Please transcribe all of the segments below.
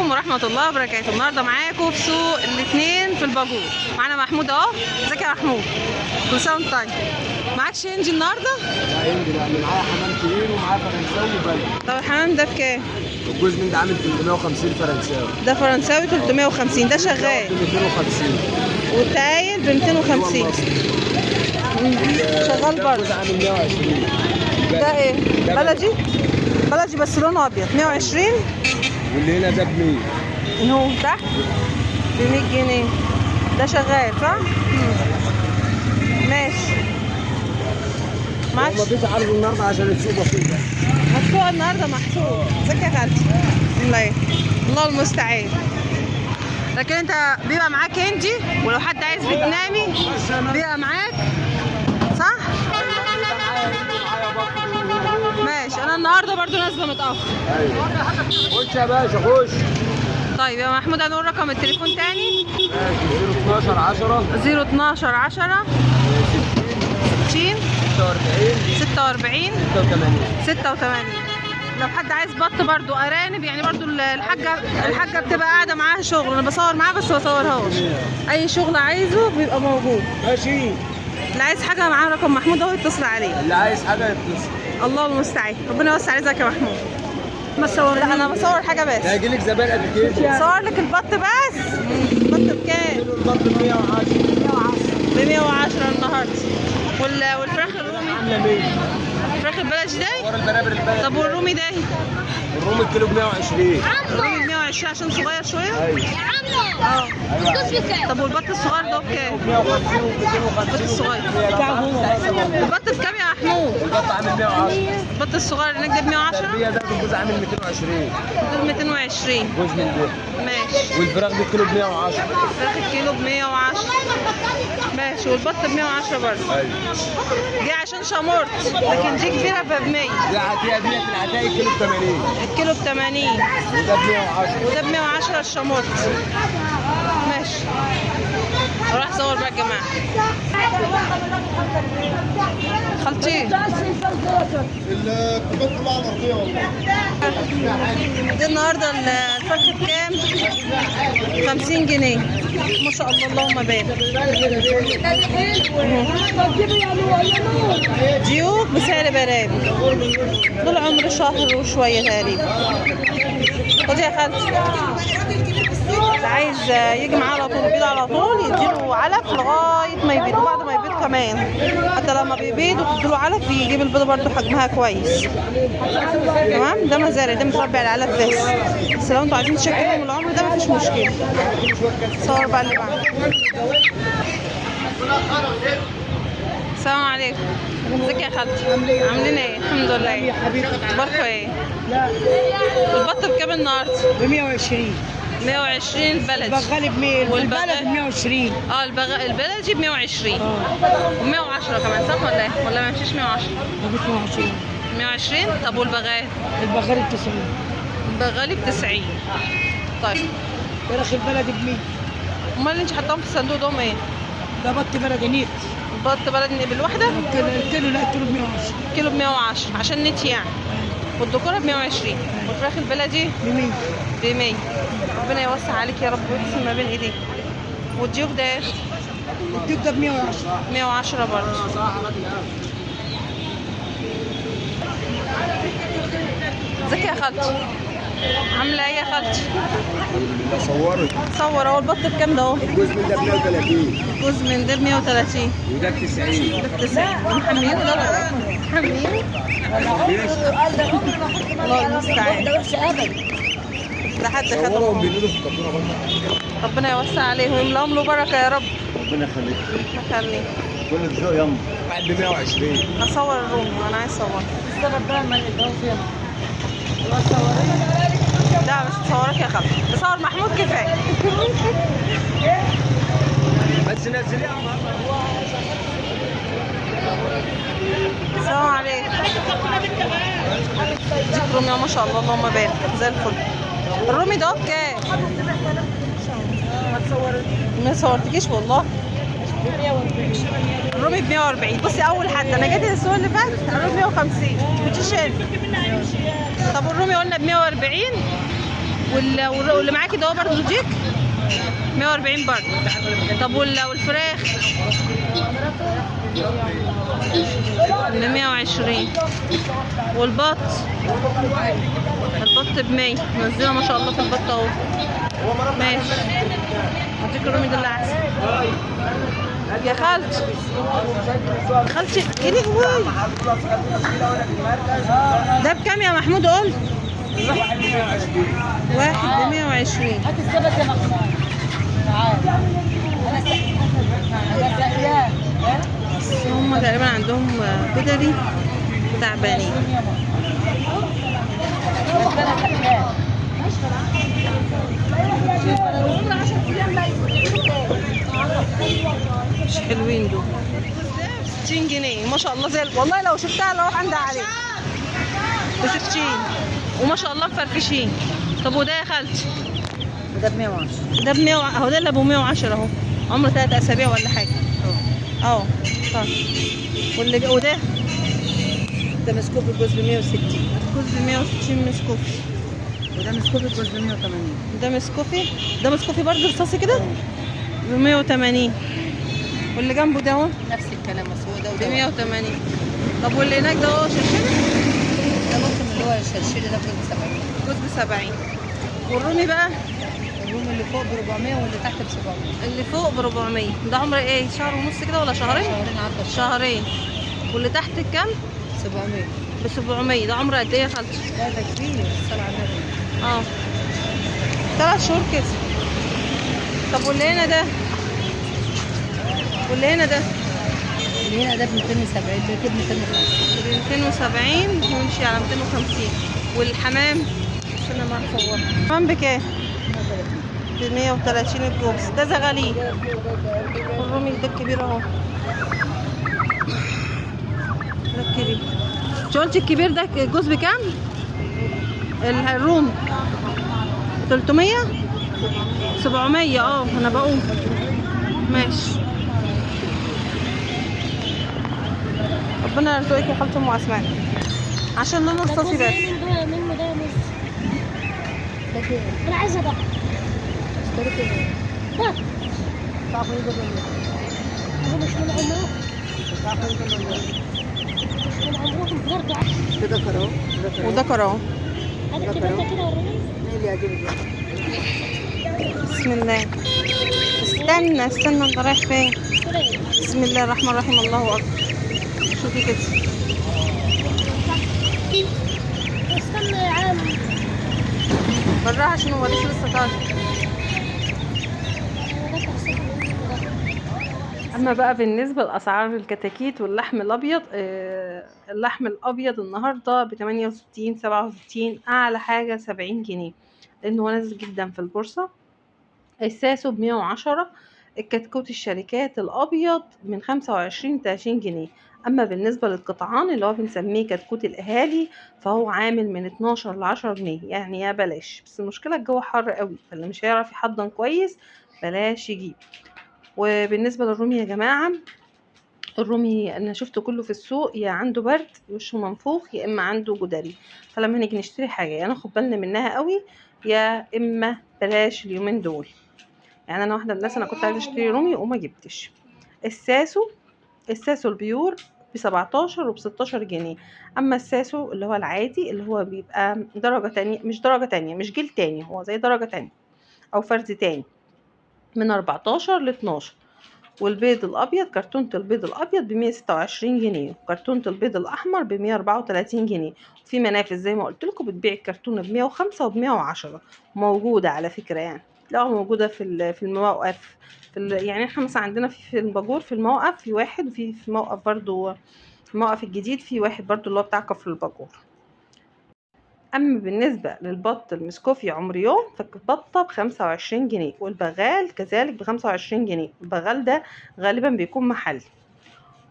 عليكم ورحمة الله وبركاته. النهارده معاكم في سوق الاثنين في الباجور. معانا محمود اهو. ازيك يا محمود؟ كل سنة وانت طيب. معاك شنج النهارده؟ لا هندي، لا معايا حمام كبير ومعايا فرنساوي وبلدي. طب الحمام ده بكام؟ الجوز من ده عامل 350 فرنساوي. ده فرنساوي 350، ده شغال 250، والتايل ب 250. شغال برضه. الجوز عامل 120. ده ايه؟ بلدي؟ بلدي بس لونه ابيض. 120. واللي هنا ده ب 100. هو تحت ب 100 جنيه. ده شغال صح؟ ماشي. معاك مفيش عرض النهارده عشان السوق بسيط. السوق النهارده محسوب. ازيك يا خالتي؟ الله ايه؟ الله المستعان. لكن انت بيبقى معاك هندي، ولو حد عايز فيتنامي بيبقى معاك صح؟ ماشي. انا النهارده برضو نازله متاخر. ايوه خش يا باشا خش. طيب يا محمود هنقول رقم التليفون تاني. ماشي. 012 10 012 10 60 46 86 86. لو حد عايز بط برضو ارانب، يعني برضو الحاجة بتبقى قاعدة معاها شغل. انا بصور معاها بس ما بصورهاش. اي شغل عايزه بيبقى موجود. ماشي. اللي عايز حاجة معاه رقم محمود اهو يتصل عليه. اللي عايز حاجة يتصل. الله المستعان. ربنا يوسع رزقك يا محمود. ما تصور. لا انا بصور حاجة بس. هيجي لك زبائن قد كده. صور لك البط بس. البط بكام؟ البط ب 110. ب 110 النهارده. والفراخ الرومي عامله 100. الفراخ البلدي ده؟ ورا البرابر البلدي. طب والرومي ده؟ الرومي الكيلو ب 120. الرومي ب 120 عشان صغير شوية؟ ايوه. اه. طب والبط الصغير ده بكام؟ 150 و250. البط الصغير. البط بكام يا محمود؟ البط عامل 110. البط الصغير هناك ده ب 110؟ التربية ده الجوز عامل 220. دول 220. جوز من ده. ماشي. والفراخ دي الكيلو ب 110. الفراخ الكيلو ب 110. ماشي. والبط ب 110 برضه. ايوه. دي عشان شامورت، لكن دي كبيرة ب 100. دي عتيقه، ديت العتاقي الكيلو ب 80. الكيلو ب 80. وده ب 110. وده ب 110 الشامورت. ماشي. اروح اصور بقى يا جماعة. خالتي الكوبايات كلها على الارضية والله. دي النهارده الفرخ بكام؟ 50 جنيه. ما شاء الله اللهم بارك. ديوك بسعر برابر. دول عمر شهر وشوية تقريبا. خدي يا خالتي. اللي عايز يجي معاه على طول بيض على طول يديله علف لغاية ما يبيض، وبعد ما يبيض كمان حتى لما بيبيض وتديله علف بيجيب البيضة برده حجمها كويس. تمام. ده مزارع، ده متربي على العلف بس. بس لو انتوا عايزين تشكلوا من العمر ده مفيش مشكلة. صور بقى اللي بعده. السلام عليكم. ازيك يا خالتي؟ عاملين ايه؟ الحمد لله. اخباركم ايه؟ البط بكام النهارده؟ ب 120. 120 البلدي. البغالي ب 100. البلدي ب 120. اه البلدي ب 120. و110 كمان صح ولا ايه؟ ولا ما يمشيش 110؟ 120. 120. طب والبغال؟ البغالي ب 90. البغالي ب 90. طيب فراخ البلدي ب 100. امال اللي انت حطاهم في الصندوق ده ايه؟ ده بط بلدي نيت. بط بلدي بالواحده؟ الكيلو لا الكيلو ب 110. الكيلو ب 110 عشان نيت يعني. والدكوره ب 120. والفراخ البلدي ب 100. ب 100. ربنا يوسع عليك يا رب ويحسن ما بين ايديك. والديوك ده ايه؟ الديوك ده ب 110. 110 برضه. ازيك يا خالتي؟ عامله ايه يا خالتي؟ صورت. صور اهو. البط بكام ده اهو؟ الجوز من ده ب 130. الجوز من ده ب 130. وده ب 90. ده ب 90. محمينه ده ولا ايه؟ محمينه؟ الله المستعان. ده وحش ابدا. لحد خدهم. ربنا يوسع عليهم ويملاهم له بركة يا رب. ربنا يخليك. يخليك. كل الذوق يلا. واحد ب 120. اصور الرومي، انا عايز اصور. السبب بقى ما نتجوز يلا. لا مش مصورك يا خالتي، بصور محمود كفاية. بس نزليها. السلام عليكم. ديك رومي ما شاء الله اللهم بارك زي الفل. الرومي ده بكام؟ ما صورتكيش والله. الرومي ب 140. بصي اول حد انا جيت الاسبوع اللي فات الرومي 150. كنتش شايف. طب الرومي قلنا ب 140. واللي معاكي ده برضه ديك 140 برضه. طب والفراخ ب 120. والبط، البط ب 100. منزله ما شاء الله في البط اهو. ماشي، هديك الرومي ده اللي احسن يا خالتي. خالتي ايه لهوي، ده بكام يا محمود؟ قول. واحد ب 120. هات السبت يا محمود. تعال انا سقياه. هم تقريبا عندهم جدري تعبانين. مش حلوين دول. 60 جنيه ما شاء الله، زي والله لو شفتها لو عندها عليك ب 60، وما شاء الله مفرفشين. طب وده يا خالتي؟ ده ب 110. ده ب 100 اهو، ده اللي ابو 110 اهو، عمره 3 اسابيع ولا حاجة. اه طيب. واللي وده ده مسكوف الجوز ب 160. الجوز ب 160 مسكوفي. وده مسكوفي الجوز ب 180. ده مسكوفي، ده مسكوفي برضه رصاصي كده ب 180. واللي جنبه ده اهو نفس الكلام، بس هو ده ب 180. طب واللي هناك ده اهو شرشري، ده ممكن اللي هو الشرشري ده جوز ب 70. جوز ب 70. والرومي بقى؟ الرومي اللي فوق ب 400 واللي تحت ب 700. اللي فوق ب 400. ده عمره ايه؟ شهر ونص كده ولا شهرين؟ شهرين عدى. شهرين. واللي تحت بكام؟ 700. ب 700. ده عمره قد ايه يا خالتي؟ لا ده كبير، الصلاة على النبي. اه 3 شهور كده. طب واللي هنا ده؟ واللي هنا ده؟ اللي هنا ده ب 270. ده ب 250. ب 270 ويمشي على 250. والحمام عشان انا ما هصور. الحمام بكام؟ ب 130 الجوز. ده زغاليل. الرومي ده الكبير اهو، ده الكبير. انت قلتي الكبير ده الجوز بكام؟ الروم 300 700. اه انا بقول ماشي. ربنا يرزقك يا خالتي ام اسماء، عشان لونه رصاصي بس. منه ده مش انا عايزه ده. اشتريت ايه؟ ده هو مش من عمره، مش من عمركم برضه. ده كرو وده كرو. هذا كده كده وريني ايه اللي يعجبك. بسم الله. استنى استنى، انت رايح فين؟ بسم الله الرحمن الرحيم، الله اكبر. شوفي كده. استنى يا عم بالراحة عشان هو لسه طالع. اما بقى بالنسبة لاسعار الكتاكيت واللحم الابيض، اللحم الابيض النهارده ب 68 67، اعلى حاجة 70 جنيه، لانه هو نازل جدا في البورصة. الساسو ب 110. الكتكوت الشركات الابيض من 25 30 جنيه. اما بالنسبة للقطعان اللي هو بنسميه كتكوت الاهالي فهو عامل من 12 ل 10 جنيه، يعني يا بلاش. بس المشكلة الجو حر قوي، فاللي مش هيعرف يحضن كويس بلاش يجيب. وبالنسبة للرومي يا جماعة، الرومي انا شفته كله في السوق، يا عنده برد وشه منفوخ، يا اما عنده جدري. فلما نيجي نشتري حاجة يا ناخد بالنا منها قوي، يا اما بلاش اليومين دول. يعني انا واحدة من الناس انا كنت عايزه اشتري رومي وما جبتش. الساسو ال pure ب 17 وب 16 جنيه. اما الساسو اللي هو العادي اللي هو بيبقى درجه تانية، مش درجه تانية، مش جيل تاني، هو زي درجه تانية او فرز تاني، من 14 ل 12. والبيض الابيض، كرتونة البيض الابيض ب 126 جنيه، وكرتونه البيض الاحمر ب 134 جنيه. وفي منافذ زي ما قلت لكم بتبيع الكرتونه ب 105 وب 110، موجودة على فكرة، يعني لا موجودة في المواقف، يعني احنا مثلا عندنا في الباجور في الموقف في واحد، وفي الموقف برضو في الموقف الجديد في واحد برضو اللي هو بتاع كفر الباجور. اما بالنسبة للبط المسكوفي عمر يوم، فالبطه ب 25 جنيه، والبغال كذلك ب 25 جنيه. البغال ده غالبا بيكون محلي.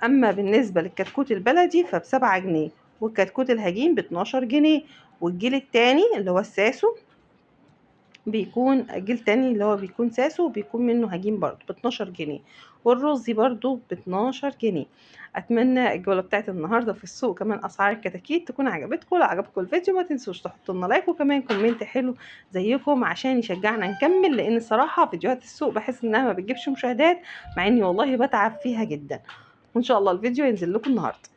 اما بالنسبة للكتكوت البلدي فب 7 جنيه، والكتكوت الهجين ب 12 جنيه، والجيل الثاني اللي هو الساسو بيكون جيل تاني اللي هو بيكون ساسو، وبيكون منه هجين برضو ب 12 جنيه، والرزي برضو ب 12 جنيه. اتمنى الجولة بتاعت النهارده في السوق كمان اسعار الكتاكيت تكون عجبتكم. لو عجبكم الفيديو ما تنسوش تحطوا لنا like وكمان comment حلو زيكم عشان يشجعنا نكمل، لان الصراحة فيديوهات السوق بحس انها ما بتجيبش مشاهدات، مع اني والله بتعب فيها جدا. وان شاء الله الفيديو ينزل لكم النهارده.